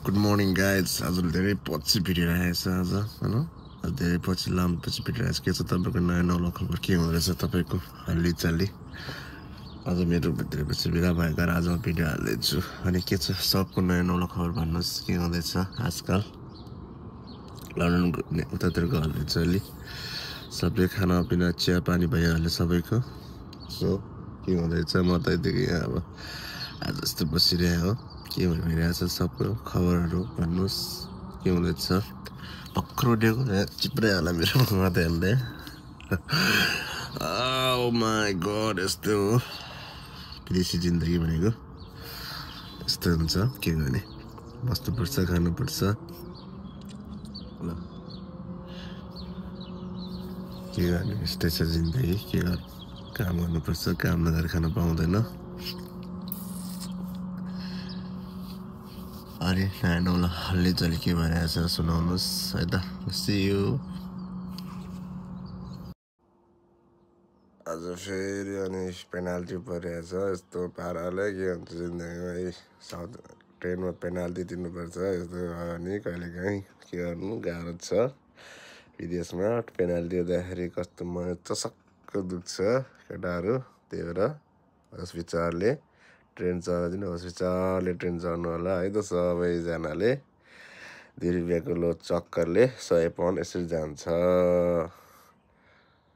good morning guys आज धेरै पछि भिडियो राखेको छ आज हैन आज धेरै पछि लामो पछि भिडियो राखेको के छ तपाईको नयाँ नौलो खबर के हुँदैछ तपाईको हालचाली आज मेरो धेरै पछि बिदा भएको आज भिडियो हाल्दैछु अनि के छ सबको नयाँ नौलो खबर भन्नुस् के हुँदैछ आजकल लन्डन उतातिरको हालचाली सबले खाना पिना चिया पानी भइहाल्यो सबैको सो के हुँदैछ म त यतिकै यहाँ अब आज जस्तो बसिरहेको हो के भइरहेछ सबको खबरहरू भन्नुस् के हुँदैछ भर्खर उठेको चिप्रै होला मेरो माथि हाल्दै ओ माई गड यस्तो हो विदेशी जिन्दगी भनेको यस्तो हुन्छ के गर्ने बस्नुपर्छ खानुपर्छ ल के गर्ने यस्तै छ जिन्दगी के गर्ने काम गर्नुपर्छ काम नगरेर खान पाउँदैन अरे नयाँ नौलो हालचाली के भइरहेछ सुनाउनुहोस् है त सी यू आज फेरि अनि पेनाल्टी परिरहेछ यस्तो पाराले के हुन्छ जिन्दगीमा साउथ ट्रेनमा पेनाल्टी दिनुपर्छ यस्तो अनि कहिलेकाहीँ के गर्नु गाह्रो छ विदेशमा पेनाल्टी दिँदाखेरि कस्तो मन चसक्क दुख्छ केटाहरू त्यही भएर होस् विचारले ट्रेन चढाइदिनु होस् विचारले ट्रेन चढ्नु होला है त सबैजनाले 2 रुपियाँको लो चक्करले 100 पाउन्ड यसरी जान्छ